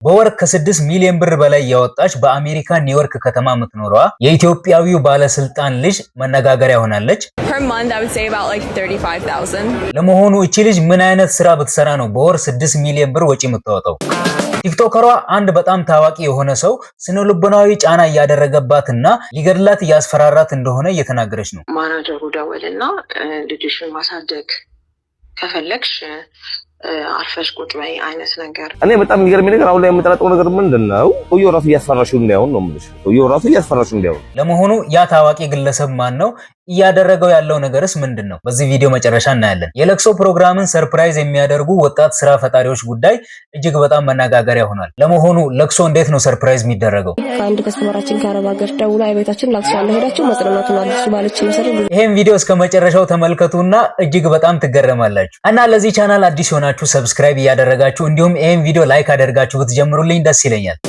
በወር ከ6 ሚሊዮን ብር በላይ ያወጣች በአሜሪካ ኒውዮርክ ከተማ የምትኖረዋ የኢትዮጵያዊው ባለስልጣን ልጅ መነጋገሪያ ሆናለች። Per month, I would say about like 35,000. ለመሆኑ እቺ ልጅ ምን አይነት ስራ ብትሰራ ነው በወር 6 ሚሊዮን ብር ወጪ የምታወጣው? ቲክቶከሯ አንድ በጣም ታዋቂ የሆነ ሰው ስነ ልቦናዊ ጫና እያደረገባትና ሊገድላት እያስፈራራት እንደሆነ እየተናገረች ነው። ማናጀሩ ደወልና ልጅሽን ማሳደግ ከፈለግሽ አርፈሽ ቁጭ በይ አይነት ነገር። እኔ በጣም የሚገርመኝ ነገር፣ አሁን ላይ የምጠረጥረው ነገር ምንድን ነው? ሰውየው ራሱ እያስፈራሽው እንዳይሆን ነው የምልሽ። ሰውየው ራሱ እያስፈራሽው እንዳይሆን። ለመሆኑ ያ ታዋቂ ግለሰብ ማን ነው? እያደረገው ያለው ነገርስ ምንድን ነው? በዚህ ቪዲዮ መጨረሻ እናያለን። የለቅሶ ፕሮግራምን surprise የሚያደርጉ ወጣት ስራ ፈጣሪዎች ጉዳይ እጅግ በጣም መነጋገሪያ ሆኗል። ለመሆኑ ለቅሶ እንዴት ነው surprise የሚደረገው? ከአንድ customer ኣችን ከአረብ ሀገር ደውላ የቤታችን ለቅሶ አለ፣ ሄዳችሁ መጽናናቱን አድርሱ ባለች መሰረት ይሄን ቪዲዮ እስከ መጨረሻው ተመልከቱና እጅግ በጣም ትገረማላችሁ። እና ለዚህ ቻናል አዲስ የሆናችሁ subscribe እያደረጋችሁ እንዲሁም ይሄን ቪዲዮ like አድርጋችሁ ብትጀምሩልኝ ደስ ይለኛል።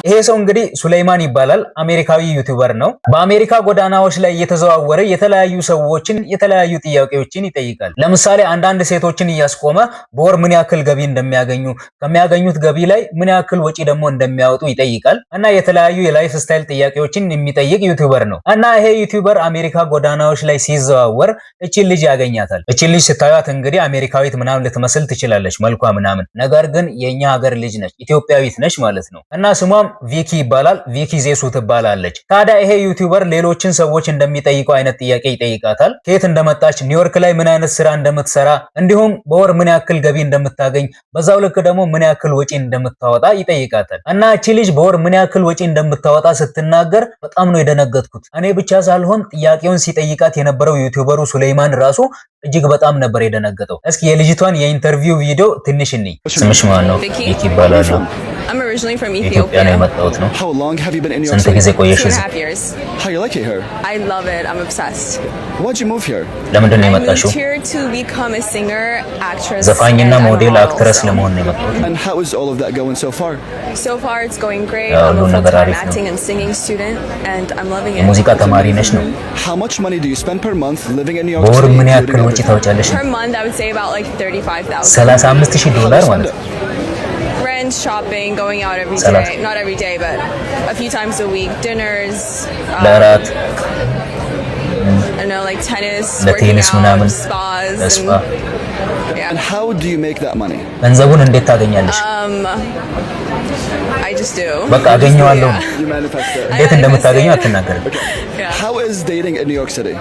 ይሄ ሰው እንግዲህ ሱሌይማን ይባላል። አሜሪካዊ YouTuber ነው። በአሜሪካ ጎዳናዎች ላይ እየተዘዋወረ የተለያዩ ሰዎችን የተለያዩ ጥያቄዎችን ይጠይቃል። ለምሳሌ አንዳንድ ሴቶችን እያስቆመ በወር ምን ያክል ገቢ እንደሚያገኙ፣ ከሚያገኙት ገቢ ላይ ምን ያክል ወጪ ደግሞ እንደሚያወጡ ይጠይቃል። እና የተለያዩ የ lifestyle ጥያቄዎችን የሚጠይቅ YouTuber ነው። እና ይሄ YouTuber አሜሪካ ጎዳናዎች ላይ ሲዘዋወር እቺን ልጅ ያገኛታል። እቺን ልጅ ስታዩት እንግዲህ አሜሪካዊት ምናምን ልትመስል ትችላለች መልኳ ምናምን፣ ነገር ግን የኛ ሀገር ልጅ ነች፣ ኢትዮጵያዊት ነች ማለት ነው። እና ስሟም ቪኪ ይባላል። ቪኪ ዜሱ ትባላለች። ታዲያ ይሄ YouTuber ሌሎችን ሰዎች እንደሚጠይቀው አይነት ጥያቄ ይጠይቃታል። ከየት እንደመጣች፣ ኒውዮርክ ላይ ምን አይነት ስራ እንደምትሰራ፣ እንዲሁም በወር ምን ያክል ገቢ እንደምታገኝ፣ በዛው ልክ ደግሞ ምን ያክል ወጪ እንደምታወጣ ይጠይቃታል። እና እቺ ልጅ በወር ምን ያክል ወጪ እንደምታወጣ ስትናገር በጣም ነው የደነገጥኩት። እኔ ብቻ ሳልሆን ጥያቄውን ሲጠይቃት የነበረው YouTuber ኡ ሱሌይማን ራሱ እጅግ በጣም ነበር የደነገጠው። እስኪ የልጅቷን የ interview ቪዲዮ ትንሽ እንይ። ስምሽ ማን ነው? ቪኪ። ቪኪ እባላለሁ። I'm originally from ኢትዮጵያ ነው Ethiopia. የመጣሁት ነው። How long have you been in New York ስንት City? ጊዜ ቆየሽ Two and a እዚህ? half years. How you like it here? I love it. I'm obsessed. Why'd you move here? ለምንድን ነው I የመጣሽው? moved here to become a singer, actress, ዘፋኝና and I'm a ሞዴል model, actress so. ለመሆን ነው የመጣሁት። And how is all of that going so far? So far, it's going great. ያው I'm a ሁሉ ነገር full-time አሪፍ ነው። acting and singing student, and I'm loving it. የሙዚቃ ተማሪ ነሽ ነው። How much money do you spend per month living in New York በወር City, ምን ያክል including ወጪ everything? ታወጫለሽ? Per month, I would say about like 35,000. 35,000 How do ዶላር you spend ማለት it? ነው። Rent, shopping, going out every ሰላሳ day. Not every day, but a few times a week. Dinners. ለእራት I don't know, like tennis, working ለቴኒስ out, ምናምን spas, ለ spa and yeah. And how do you make that money? ገንዘቡን እንዴት ታገኛለሽ? I just do. በቃ አገኘዋለሁ ነው። You manifest it. እንዴት እንደምታገኘው አትናገርም። Yeah. How is dating in New York City?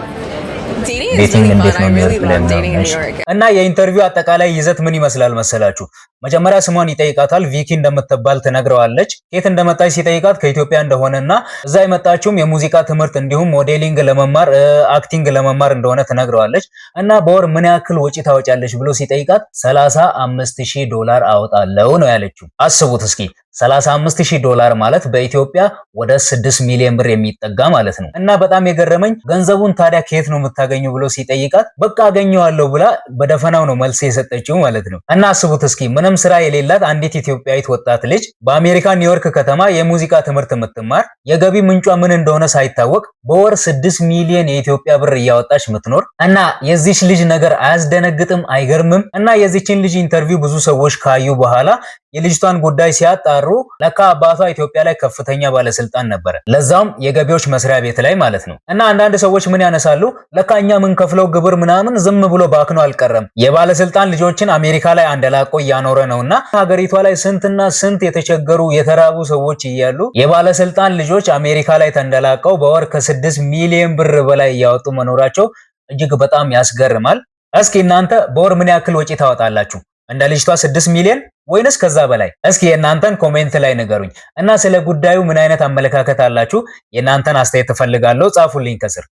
Dating is Dating really እንዴት fun. ነው I really ኒውዮርክ ላይ love dating in ምናምን? New York. እና የ interview አጠቃላይ ይዘት ምን ይመስላል መሰላችሁ? መጀመሪያ ስሟን ይጠይቃታል። ቪኪ እንደምትባል ትነግረዋለች። ከየት እንደመጣች ሲጠይቃት ከኢትዮጵያ እንደሆነና እዛ የመጣችውም የሙዚቃ ትምህርት እንዲሁም modeling ለመማር፣ acting ለመማር እንደሆነ ትነግረዋለች። እና በወር ምን ያክል ወጪ ታወጫለሽ ብሎ ሲጠይቃት 35,000 ዶላር አወጣለሁ ነው ያለችው። አስቡት እስኪ፣ 35,000 ዶላር ማለት በኢትዮጵያ ወደ 6 ሚሊዮን ብር የሚጠጋ ማለት ነው። እና በጣም የገረመኝ ገንዘቡን ታዲያ ከየት ነው የምታገኘው ብሎ ሲጠይቃት በቃ አገኘዋለሁ ብላ በደፈናው ነው መልስ የሰጠችው ማለት ነው። እና አስቡት እስኪ፣ ምንም ስራ የሌላት አንዲት ኢትዮጵያዊት ወጣት ልጅ በአሜሪካ ኒውዮርክ ከተማ የሙዚቃ ትምህርት የምትማር፣ የገቢ ምንጯ ምን እንደሆነ ሳይታወቅ በወር 6 ሚሊዮን የኢትዮጵያ ብር እያወጣች የምትኖር። እና የዚች ልጅ ነገር አያስደነግጥም? አይገርምም? እና የዚችን ልጅ interview ብዙ ሰዎች ካዩ በኋላ የልጅቷን ጉዳይ ሲያጣሩ ለካ አባቷ ኢትዮጵያ ላይ ከፍተኛ ባለስልጣን ነበረ፣ ለዛውም የገቢዎች መስሪያ ቤት ላይ ማለት ነው። እና አንዳንድ ሰዎች ምን ያነሳሉ? ለካ እኛ የምንከፍለው ግብር ምናምን ዝም ብሎ ባክኖ አልቀረም፣ የባለስልጣን ልጆችን አሜሪካ ላይ አንደላቆ እያኖረ ነውና ሀገሪቷ ላይ ስንትና ስንት የተቸገሩ የተራቡ ሰዎች እያሉ የባለስልጣን ልጆች አሜሪካ ላይ ተንደላቀው በወር ከ6 ሚሊዮን ብር በላይ እያወጡ መኖራቸው እጅግ በጣም ያስገርማል። እስኪ እናንተ በወር ምን ያክል ወጪ ታወጣላችሁ? እንደ ልጅቷ 6 ሚሊዮን ወይንስ ከዛ በላይ? እስኪ የእናንተን comment ላይ ንገሩኝ። እና ስለ ጉዳዩ ምን አይነት አመለካከት አላችሁ? የእናንተን አስተያየት እፈልጋለሁ። ጻፉልኝ ከስር።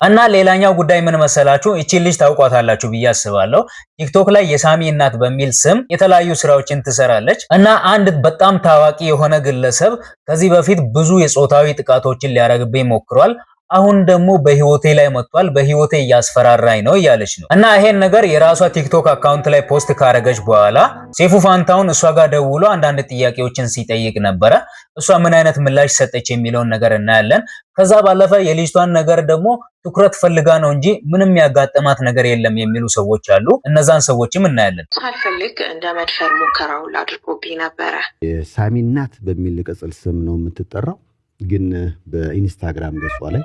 እና ሌላኛው ጉዳይ ምን መሰላችሁ? እቺን ልጅ ታውቋታላችሁ ብዬ አስባለሁ። ቲክቶክ ላይ የሳሚ እናት በሚል ስም የተለያዩ ስራዎችን ትሰራለች። እና አንድ በጣም ታዋቂ የሆነ ግለሰብ ከዚህ በፊት ብዙ የጾታዊ ጥቃቶችን ሊያደርግብኝ ሞክሯል። አሁን ደግሞ በህይወቴ ላይ መጥቷል፣ በህይወቴ እያስፈራራኝ ነው እያለች ነው። እና ይሄን ነገር የራሷ ቲክቶክ account ላይ post ካረገች በኋላ ሰይፉ ፋንታሁን እሷ ጋር ደውሎ አንዳንድ ጥያቄዎችን ሲጠይቅ ነበረ። እሷ ምን አይነት ምላሽ ሰጠች የሚለውን ነገር እናያለን። ከዛ ባለፈ የልጅቷን ነገር ደግሞ ትኩረት ፈልጋ ነው እንጂ ምንም ያጋጠማት ነገር የለም የሚሉ ሰዎች አሉ። እነዛን ሰዎችም እናያለን። ሳልፈልግ እንደ መድፈር ሙከራ ሁላ አድርጎብኝ ነበረ። የሳሚ እናት በሚል ቅጽል ስም ነው የምትጠራው። ግን በኢንስታግራም ገጿ ላይ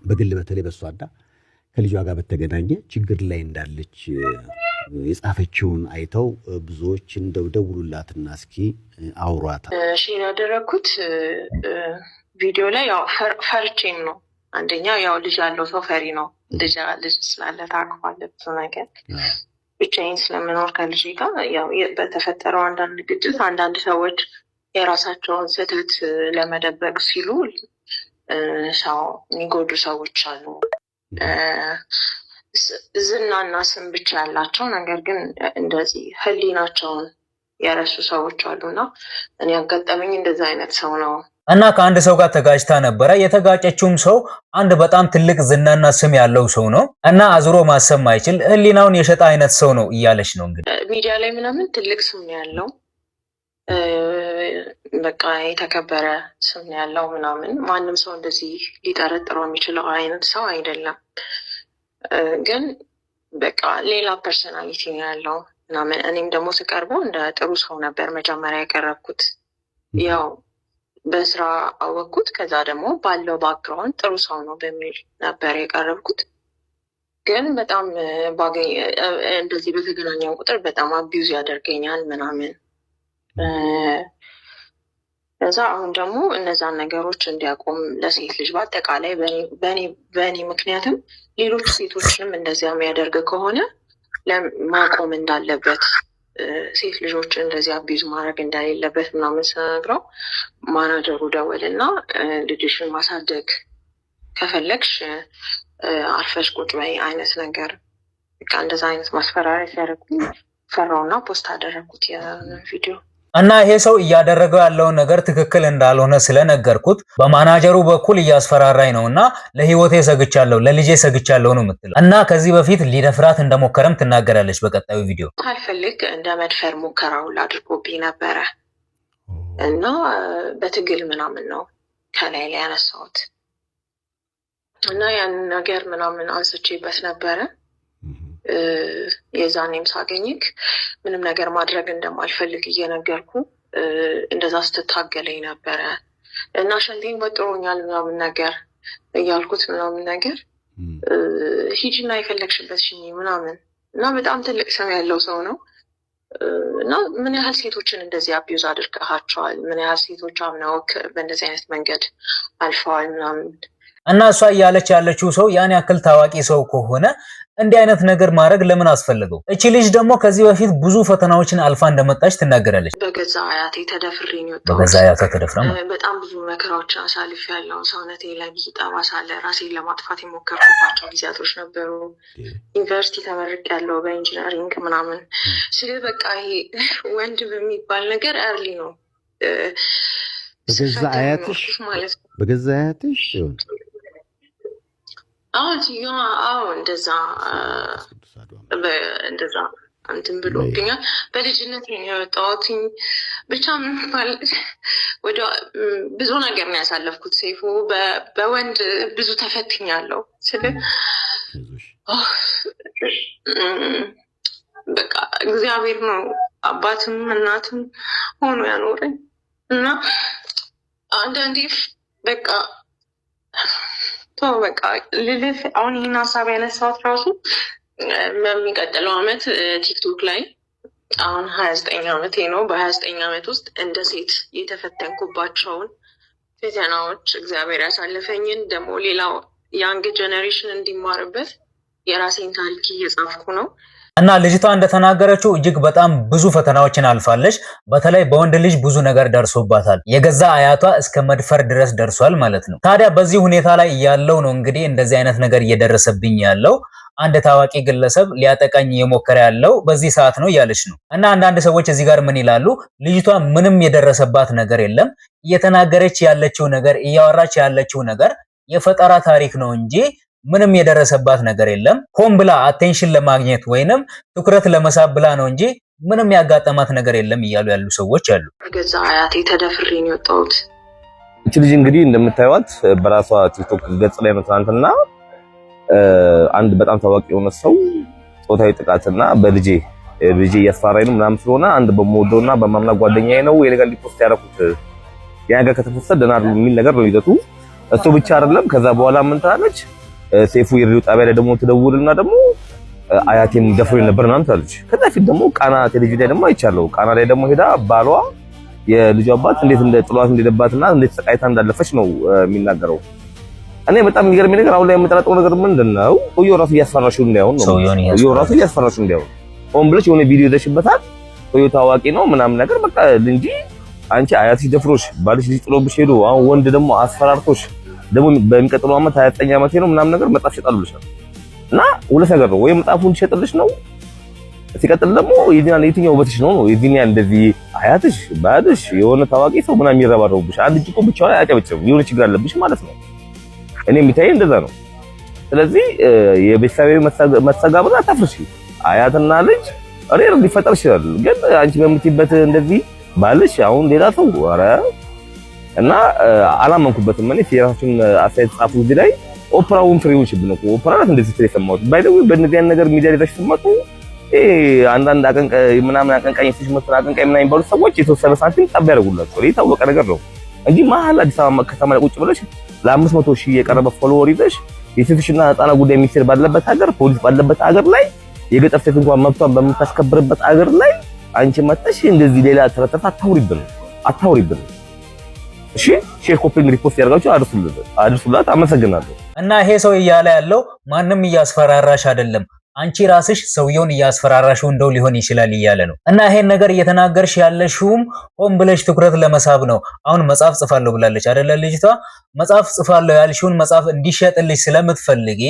በግል በተለይ በሷ እና ከልጇ ጋር በተገናኘ ችግር ላይ እንዳለች የጻፈችውን አይተው ብዙዎች እንደው ደውሉላትና እስኪ አውሯት። Share ያደረግኩት ቪዲዮ ላይ ያው ፈርቼም ነው። አንደኛ ያው ልጅ ያለው ሰው ፈሪ ነው። ልጅ ስላለ ታውቀዋለህ ብዙ ነገር። ብቻዬን ስለምኖር ከልጄ ጋር ያው በተፈጠረው አንዳንድ ግጭት አንዳንድ ሰዎች የራሳቸውን ስህተት ለመደበቅ ሲሉ ሰው የሚጎዱ ሰዎች አሉ። ዝናና ስም ብቻ ያላቸው ነገር ግን እንደዚህ ሕሊናቸውን የረሱ ሰዎች አሉና እኔ ያጋጠመኝ እንደዚህ አይነት ሰው ነው። እና ከአንድ ሰው ጋር ተጋጭታ ነበረ። የተጋጨችውም ሰው አንድ በጣም ትልቅ ዝናና ስም ያለው ሰው ነው እና አዙሮ ማሰብ ማይችል ሕሊናውን የሸጠ አይነት ሰው ነው እያለች ነው እንግዲህ። ሚዲያ ላይ ምናምን ትልቅ ስም ነው ያለው፣ በቃ የተከበረ ስም ነው ያለው ምናምን፣ ማንም ሰው እንደዚህ ሊጠረጥረው የሚችለው አይነት ሰው አይደለም። ግን በቃ ሌላ personality ነው ያለው ምናምን። እኔም ደግሞ ስቀርበው እንደ ጥሩ ሰው ነበር መጀመሪያ የቀረብኩት። ያው በስራ አወቅኩት። ከዛ ደግሞ ባለው background ጥሩ ሰው ነው በሚል ነበር የቀረብኩት። ግን በጣም ባገኝ እንደዚህ በተገናኘን ቁጥር በጣም abuse ያደርገኛል ምናምን። ከዛ አሁን ደግሞ እነዛን ነገሮች እንዲያቆም፣ ለሴት ልጅ በአጠቃላይ በእኔ ምክንያትም ሌሎች ሴቶችንም እንደዚያ የሚያደርግ ከሆነ ማቆም እንዳለበት፣ ሴት ልጆች እንደዚህ abuse ማድረግ እንደሌለበት ምናምን ስነግረው ማናጀሩ ደወልና ልጅሽን ማሳደግ ከፈለግሽ አርፈሽ ቁጭ በይ አይነት ነገር፣ በቃ እንደዛ አይነት ማስፈራሪያ ሲያደርጉኝ ፈራውና post አደረግኩት ቪዲዮ። እና ይሄ ሰው እያደረገው ያለውን ነገር ትክክል እንዳልሆነ ስለነገርኩት በማናጀሩ በኩል እያስፈራራኝ ነው እና ለህይወቴ ሰግቻለሁ፣ ለልጄ ሰግቻለሁ ነው የምትለው። እና ከዚህ በፊት ሊደፍራት እንደሞከረም ትናገራለች በቀጣዩ ቪዲዮ። ሳልፈልግ እንደ መድፈር ሙከራ ሁላ አድርጎብኝ ነበረ እና በትግል ምናምን ነው ከላይ ላይ ያነሳሁት እና ያንን ነገር ምናምን አንስቼበት ነበረ። የዛኔም ሳገኝክ ምንም ነገር ማድረግ እንደማልፈልግ እየነገርኩ እንደዛ ስትታገለኝ ነበረ እና ሽንቴን ወጥሮኛል ምናምን ነገር እያልኩት ምናምን ነገር ሂጂና የፈለግሽበት ሽኚ ምናምን። እና በጣም ትልቅ ስም ያለው ሰው ነው እና ምን ያህል ሴቶችን እንደዚህ abuse አድርገሃቸዋል? ምን ያህል ሴቶች አምነውክ በእንደዚህ አይነት መንገድ አልፈዋል ምናምን። እና እሷ እያለች ያለችው ሰው ያን ያክል ታዋቂ ሰው ከሆነ እንዲህ አይነት ነገር ማድረግ ለምን አስፈለገው? እቺ ልጅ ደግሞ ከዚህ በፊት ብዙ ፈተናዎችን አልፋ እንደመጣች ትናገራለች። በገዛ አያቴ ተደፍሬ ነው የወጣሁት። በገዛ አያቷ ተደፍራ ማለት። በጣም ብዙ መከራዎችን አሳልፌያለሁ። ሰውነቴ ላይ ብዙ ጠባሳ አለ። ራሴን ለማጥፋት የሞከርኩባቸው ጊዜያቶች ነበሩ። ዩኒቨርሲቲ ተመርቄያለሁ በ engineering ምናምን ስል በቃ ይሄ ወንድ በሚባል ነገር early ነው በገዛ ስፈተን አያትሽ የኖርኩት ማለት ነው። በገዛ አያትሽ ይሁን። አዎ ትዮዋ፣ አዎ እንደዛ እንትን ብሎብኛል። በልጅነት ነው የወጣሁት። ብቻ ምን ማለት ወደ ብዙ ነገር ነው ያሳለፍኩት። ሰይፉ፣ በወንድ ብዙ ተፈትኛለሁ ስል በቃ እግዚአብሔር ነው አባትም እናትም ሆኖ ያኖረኝ። እና አንዳንዴ በቃ ተው በቃ ልልፍ። አሁን ይህን ሀሳብ ያነሳሁት ራሱ በሚቀጥለው አመት ቲክቶክ ላይ፣ አሁን 29 አመቴ ነው። በ29 አመት ውስጥ እንደ ሴት የተፈተንኩባቸውን ፈተናዎች፣ እግዚአብሔር ያሳለፈኝን ደግሞ ሌላው young generation እንዲማርበት የራሴን ታሪክ እየጻፍኩ ነው። እና ልጅቷ እንደተናገረችው እጅግ በጣም ብዙ ፈተናዎችን አልፋለች። በተለይ በወንድ ልጅ ብዙ ነገር ደርሶባታል። የገዛ አያቷ እስከ መድፈር ድረስ ደርሷል ማለት ነው። ታዲያ በዚህ ሁኔታ ላይ ያለው ነው እንግዲህ እንደዚህ አይነት ነገር እየደረሰብኝ ያለው፣ አንድ ታዋቂ ግለሰብ ሊያጠቃኝ እየሞከረ ያለው በዚህ ሰዓት ነው እያለች ነው። እና አንዳንድ ሰዎች እዚህ ጋር ምን ይላሉ? ልጅቷ ምንም የደረሰባት ነገር የለም። እየተናገረች ያለችው ነገር፣ እያወራች ያለችው ነገር የፈጠራ ታሪክ ነው እንጂ ምንም የደረሰባት ነገር የለም። ሆን ብላ attention ለማግኘት ወይንም ትኩረት ለመሳብ ብላ ነው እንጂ ምንም ያጋጠማት ነገር የለም እያሉ ያሉ ሰዎች አሉ። በገዛ አያቴ ተደፍሬ ነው የወጣሁት። እቺ ልጅ እንግዲህ እንደምታዩት በራሷ ቲክቶክ ገጽ ላይ ነው ትናንትና አንድ በጣም ታዋቂ የሆነ ሰው ጾታዊ ጥቃትና በልጄ ልጄ እያስፈራራኝ ነው ምናምን ስለሆነ አንድ በምወደውና በማምና ጓደኛዬ ነው የነገር እንዲ post ያደረኩት፣ ያ ነገር ከተፖሰተ ደህና አይደለም የሚል ነገር ነው ይዘቱ። እሱ ብቻ አይደለም። ከዛ በኋላ ምን ትላለች? ሰይፉ የሬዲዮ ጣቢያ ላይ ደግሞ ትደውልና ደግሞ አያቴም ደፍሮኝ ነበር ምናምን ትላለች። ከዛ ፊት ደግሞ ቃና ቴሌቪዥን ላይ ደግሞ አይቻለሁ። ቃና ላይ ደግሞ ሄዳ ባሏ የልጇ አባት እንዴት እንደ ጥሏት እንደደባትና እንዴት ተሰቃይታ እንዳለፈች ነው የሚናገረው። እኔ በጣም የሚገርመኝ ነገር አሁን ላይ የምጠረጥረው ነገር ምንድነው፣ ሰውየው ራሱ እያስፈራሽው እንዳይሆን ነው። ሰውየው ራሱ እያስፈራሽው እንዳይሆን ሆን ብለሽ የሆነ ቪዲዮ ይዘሽበታል። ሰውየው ታዋቂ ነው ምናምን ነገር በቃ እንጂ አንቺ አያትሽ ደፍሮሽ ባልሽ ልጅ ጥሎብሽ ሄዶ አሁን ወንድ ደግሞ አስፈራርቶሽ ደግሞ በሚቀጥለው ዓመት 29 ዓመቴ ነው ምናምን ነገር መጽሐፍ ይሸጣሉልሻል። እና ሁለት ነገር ነው፣ ወይ መጽሐፉን ይሸጥልሽ ነው፣ ሲቀጥል ደግሞ የትኛው ውበትሽ ነው ነው የዚህን እንደዚህ አያትሽ ባልሽ የሆነ ታዋቂ ሰው ምናምን የሚረባረቡብሽ አንድ እጅ እኮ ብቻውን አያጨበጭብም። የሆነ ችግር አለብሽ ማለት ነው። እኔ የሚታየኝ እንደዛ ነው። ስለዚህ የቤተሰባዊ መስተጋብር አታፍርሺ። አያትና ልጅ rare ሊፈጠር ይችላል፣ ግን አንቺ በምትይበት እንደዚህ ባልሽ አሁን ሌላ ሰው ኧረ እና አላመንኩበትም። እኔ የራሳችሁን አስተያየት ጻፉ እዚህ ላይ። ኦፕራ ዊንፍሪ ሆንሽብን እኮ ኦፕራ ናት እንደዚህ ስትል የሰማሁት። By the way በእነዚህ አይነት ነገር ሚዲያ ላይ ስትመጡ አንዳንድ አቀንቃይ ምናምን አቀንቃኝ ሲሽ መስል አቀንቃይ ምናምን የሚባሉ ሰዎች የተወሰነ ሳንቲም ጠብ ያደርጉላቸዋል። የታወቀ ነገር ነው እንጂ መሀል አዲስ አበባ ከተማ ላይ ቁጭ ብለሽ ለ500 ሺህ የቀረበ follower ይዘሽ የሴቶችና ህፃናት ጉዳይ ሚኒስቴር ባለበት ሀገር፣ ፖሊስ ባለበት ሀገር ላይ፣ የገጠር ሴት እንኳን መብቷን በምታስከብርበት ሀገር ላይ አንቺ መጥተሽ እንደዚህ ሌላ ተረተፍ አታውሪብን፣ አታውሪብን። እሺ share፣ copy፣ repost ያደርጋችሁ አድርሱላት። አመሰግናለሁ። እና ይሄ ሰው እያለ ያለው ማንም እያስፈራራሽ አይደለም፣ አንቺ ራስሽ ሰውየውን እያስፈራራሽው እንደው ሊሆን ይችላል እያለ ነው። እና ይሄን ነገር እየተናገርሽ ያለሽውም ሆን ብለሽ ትኩረት ለመሳብ ነው። አሁን መጽሐፍ ጽፋለሁ ብላለች አይደለ ልጅቷ? መጽሐፍ ጽፋለሁ ያልሽውን መጽሐፍ እንዲሸጥልሽ ስለምትፈልጊ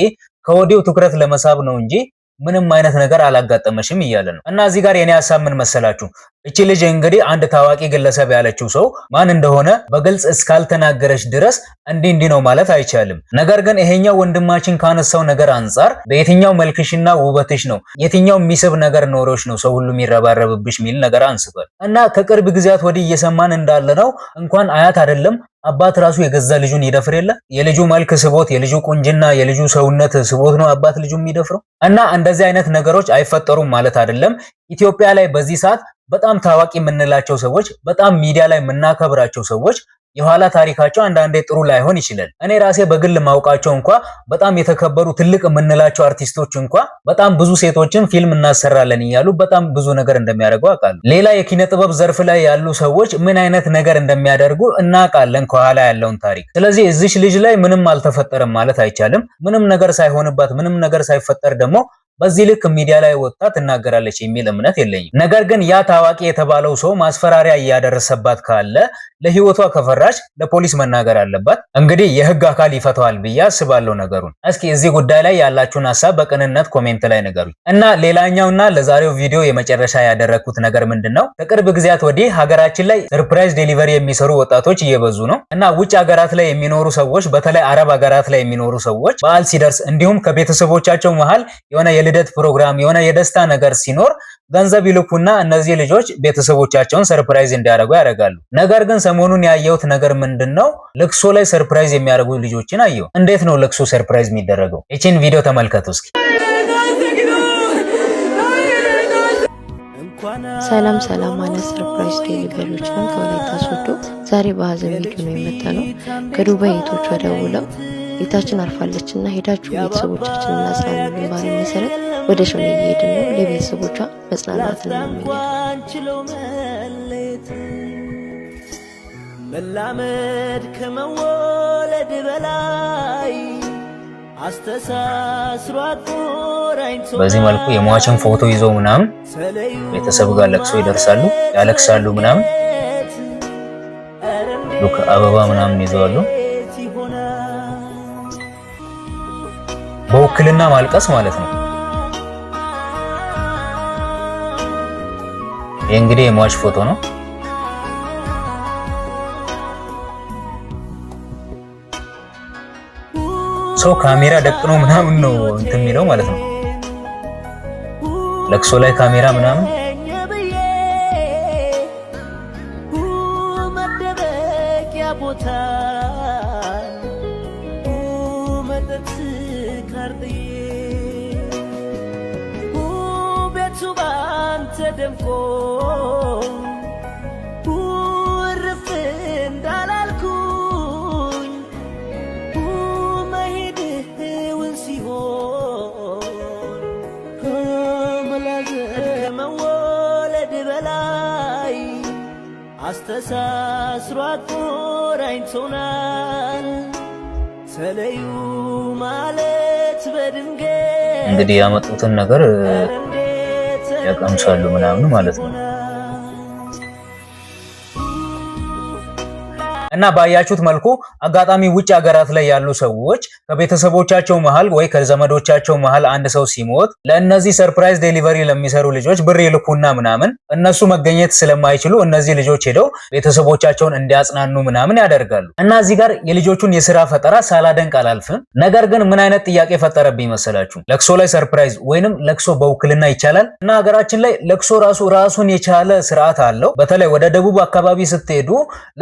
ከወዲሁ ትኩረት ለመሳብ ነው እንጂ ምንም አይነት ነገር አላጋጠመሽም እያለ ነው። እና እዚህ ጋር የኔ ሀሳብ ምን መሰላችሁ? እቺ ልጅ እንግዲህ አንድ ታዋቂ ግለሰብ ያለችው ሰው ማን እንደሆነ በግልጽ እስካልተናገረች ድረስ እንዲህ እንዲህ ነው ማለት አይቻልም። ነገር ግን ይሄኛው ወንድማችን ካነሳው ነገር አንጻር በየትኛው መልክሽና ውበትሽ ነው የትኛው የሚስብ ነገር ኖሮሽ ነው ሰው ሁሉ የሚረባረብብሽ የሚል ነገር አንስቷል። እና ከቅርብ ጊዜያት ወዲህ እየሰማን እንዳለ ነው እንኳን አያት አይደለም አባት ራሱ የገዛ ልጁን ይደፍር የለ። የልጁ መልክ ስቦት፣ የልጁ ቁንጅና፣ የልጁ ሰውነት ስቦት ነው አባት ልጁ የሚደፍረው። እና እንደዚህ አይነት ነገሮች አይፈጠሩም ማለት አይደለም። ኢትዮጵያ ላይ በዚህ ሰዓት በጣም ታዋቂ የምንላቸው ሰዎች፣ በጣም ሚዲያ ላይ የምናከብራቸው ሰዎች የኋላ ታሪካቸው አንዳንዴ ጥሩ ላይሆን ይችላል። እኔ ራሴ በግል ማውቃቸው እንኳ በጣም የተከበሩ ትልቅ የምንላቸው አርቲስቶች እንኳ በጣም ብዙ ሴቶችን ፊልም እናሰራለን እያሉ በጣም ብዙ ነገር እንደሚያደርጉ አውቃለሁ። ሌላ የኪነ ጥበብ ዘርፍ ላይ ያሉ ሰዎች ምን አይነት ነገር እንደሚያደርጉ እናውቃለን፣ ከኋላ ያለውን ታሪክ። ስለዚህ እዚች ልጅ ላይ ምንም አልተፈጠረም ማለት አይቻልም። ምንም ነገር ሳይሆንባት ምንም ነገር ሳይፈጠር ደግሞ በዚህ ልክ ሚዲያ ላይ ወጥታ ትናገራለች የሚል እምነት የለኝም። ነገር ግን ያ ታዋቂ የተባለው ሰው ማስፈራሪያ እያደረሰባት ካለ ለህይወቷ ከፈራች ለፖሊስ መናገር አለባት። እንግዲህ የህግ አካል ይፈተዋል ብዬ አስባለሁ ነገሩን። እስኪ እዚህ ጉዳይ ላይ ያላችሁን ሀሳብ በቅንነት comment ላይ ንገሩኝ። እና ሌላኛውና ለዛሬው ቪዲዮ የመጨረሻ ያደረግኩት ነገር ምንድን ነው? ከቅርብ ጊዜያት ወዲህ ሀገራችን ላይ surprise delivery የሚሰሩ ወጣቶች እየበዙ ነው እና ውጭ ሀገራት ላይ የሚኖሩ ሰዎች፣ በተለይ አረብ ሀገራት ላይ የሚኖሩ ሰዎች በዓል ሲደርስ እንዲሁም ከቤተሰቦቻቸው መሃል የሆነ የልደት ፕሮግራም የሆነ የደስታ ነገር ሲኖር ገንዘብ ይልኩና እነዚህ ልጆች ቤተሰቦቻቸውን surprise እንዲያደርጉ ያደርጋሉ። ነገር ግን ሰሞኑን ያየሁት ነገር ምንድነው? ለቅሶ ላይ surprise የሚያደርጉ ልጆችን አየሁ። እንዴት ነው ለቅሶ surprise የሚደረገው? ይቺን ቪዲዮ ተመልከቱ እስኪ። ሰላም ሰላም፣ ማለት surprise delivery ዎች ነን ከወላይታ ሶዶ። ዛሬ በሀዘን ቪዲዮ ነው የመጣ ነው። ከዱባይ እህቶቿ ደውለው ቤታችን አርፋለች እና ሄዳችሁ ቤተሰቦቻችንን አጽናኑልን ባሉን መሰረት ወደ ሾኔ እየሄድን ነው። ለቤተሰቦቿ መጽናናትን እንመኛለን። መላመድ ከመወለድ በላይ አስተሳስሮ አቆራኝቶ በዚህ መልኩ የሟችን ፎቶ ይዘው ምናምን ቤተሰብ ጋር ለቅሶ ይደርሳሉ፣ ያለቅሳሉ ምናምን፣ look አበባ ምናምን ይዘዋሉ። በውክልና ማልቀስ ማለት ነው። ይህ እንግዲህ የሟች ፎቶ ነው። ሰው ካሜራ ደቅኖ ምናምን ነው እንትን የሚለው ማለት ነው። ለቅሶ ላይ ካሜራ ምናምን። ብዬ መደበቂያ ቦታ መጠጥ ስካር ጥዬ ቤቱ ባንተ ደምቆ እርፍ እንዳላልኩኝ መሄድህውን ሲሆን ከመወለድ በላይ አስተሳስሮ አቆራኝቶናል። ተለዩ ማለት በድንገት እንግዲህ ያመጡትን ነገር ያቀምሳሉ ምናምን ማለት ነው። እና ባያችሁት መልኩ አጋጣሚ ውጭ ሀገራት ላይ ያሉ ሰዎች ከቤተሰቦቻቸው መሃል ወይ ከዘመዶቻቸው መሃል አንድ ሰው ሲሞት ለእነዚህ surprise delivery ለሚሰሩ ልጆች ብር ይልኩና ምናምን እነሱ መገኘት ስለማይችሉ እነዚህ ልጆች ሄደው ቤተሰቦቻቸውን እንዲያጽናኑ ምናምን ያደርጋሉ። እና እዚህ ጋር የልጆቹን የስራ ፈጠራ ሳላደንቅ አላልፍም። ነገር ግን ምን አይነት ጥያቄ ፈጠረብኝ መሰላችሁ? ለቅሶ ላይ surprise ወይንም ለቅሶ በውክልና ይቻላል? እና ሀገራችን ላይ ለቅሶ ራሱ ራሱን የቻለ ስርዓት አለው። በተለይ ወደ ደቡብ አካባቢ ስትሄዱ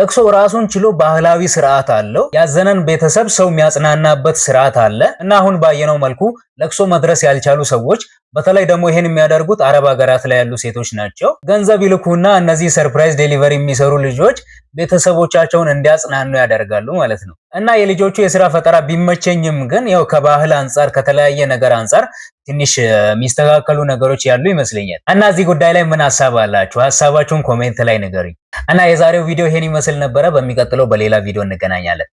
ለቅሶ ራሱን ችሎ ባህላዊ ስርዓት አለው። ያዘነን ቤተሰብ ሰው የሚያጽናናበት ስርዓት አለ። እና አሁን ባየነው መልኩ ለቅሶ መድረስ ያልቻሉ ሰዎች፣ በተለይ ደግሞ ይሄን የሚያደርጉት አረብ ሀገራት ላይ ያሉ ሴቶች ናቸው። ገንዘብ ይልኩና እነዚህ surprise delivery የሚሰሩ ልጆች ቤተሰቦቻቸውን እንዲያጽናኑ ያደርጋሉ ማለት ነው። እና የልጆቹ የስራ ፈጠራ ቢመቸኝም ግን ያው ከባህል አንጻር፣ ከተለያየ ነገር አንጻር ትንሽ የሚስተካከሉ ነገሮች ያሉ ይመስለኛል። እና እዚህ ጉዳይ ላይ ምን ሀሳብ አላችሁ? ሀሳባችሁን comment ላይ ንገሩኝ። እና የዛሬው ቪዲዮ ይሄን ይመስል ነበረ። በሚቀጥለው በሌላ ቪዲዮ እንገናኛለን።